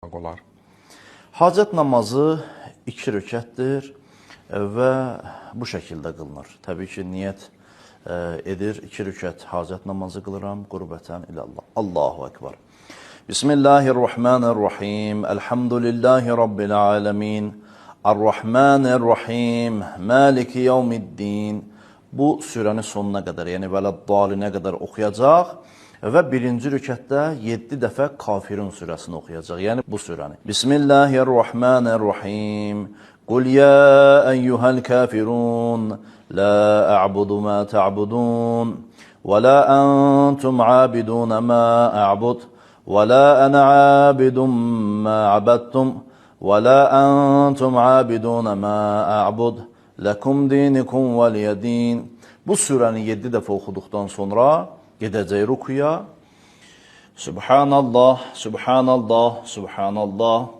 Olar? Hacət namazı 2 rükətdir və bu şəkildə qılınır. Təbii ki, niyyət edir, 2 rükət hacət namazı qılıram, qurbətən ilallah. Allahu Ekber. Bismillahirrahmanirrahim. Elhamdülillahi Rabbil alemin. Ar-Rahmanirrahim. Maliki yevmiddin. Bu sürənin sonuna qədər, yəni vələd-dalinə qədər oxuyacaq və birinci rükətdə 7 dəfə Kafirun surəsini oxuyacaq. Yəni bu surəni. Bismillahirrahmanirrahim. Qul ya eyyuhel kafirun la a'budu ma ta'budun və la entum abidun ma a'bud və la ana abidun ma abadtum və la entum abidun ma a'bud Ləkum dinikum vəliyədin. Bu surəni 7 dəfə oxuduqdan sonra gedəcək rukuya. Subhanallah, Subhanallah, Subhanallah.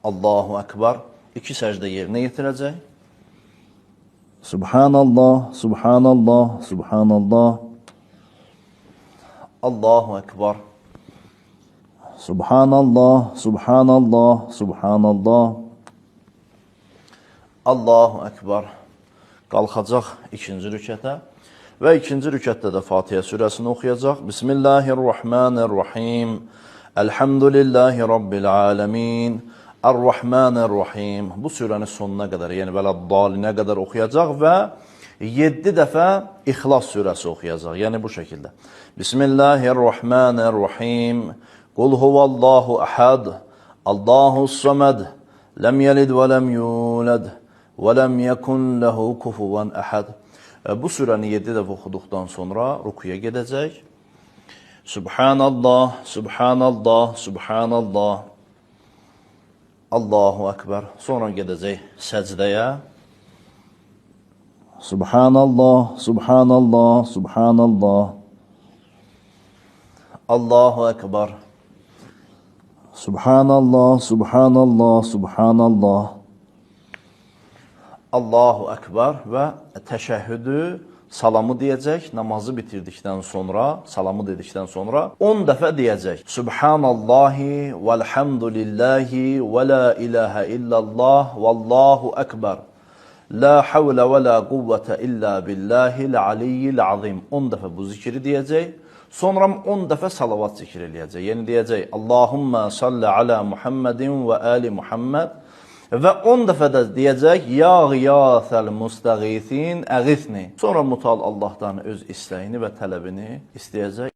Allahu Ekber. 2 səcdə yerinə yetirəcək. Subhanallah, Subhanallah, Subhanallah. Allahu Ekber. Subhanallah, Subhanallah, Subhanallah. Allahu Ekber. Qalxacaq ikinci rükətə və ikinci rükətdə də Fatihə surəsini oxuyacaq. Bismillahirrahmanirrahim. Elhamdülillahi Rabbil alemin. Ar-Rahmanirrahim. Bu surənin sonuna qədər, yəni vələd-dalinə qədər oxuyacaq və 7 dəfə İxlas surəsi oxuyacaq. Yəni bu şəkildə. Bismillahirrahmanirrahim. Qul huvallahu əhəd. Allahu saməd. Ləm yelid və ləm yulad və ləm yekun lehu kufuvan əhəd. Bu surəni 7 dəfə oxuduqdan sonra rukuya gedəcək. Subhanallah, Subhanallah, Subhanallah. Allahu Ekber. Sonra gedəcək səcdəyə. Subhanallah, Subhanallah, Subhanallah. Allahu Ekber. Subhanallah, Subhanallah, Subhanallah. Allahu Ekber və təşəhhüdü, salamı deyəcək, namazı bitirdikdən sonra, salamı dedikdən sonra 10 dəfə deyəcək. Subhanallahi vəlhamdülillahi və la ilahə illallah vallahu ekber. La havlə və la quvvətə illə billahil aliyyil azim. 10 dəfə bu zikri deyəcək. Sonra 10 dəfə salavat zikr eləyəcək. Yəni deyəcək Allahumma salli ala Muhammedin və ali Muhammed. Və 10 dəfə də deyəcək, ya qiyasəl müstəğisin əğisni. Sonra mutal Allahdan öz istəyini və tələbini istəyəcək.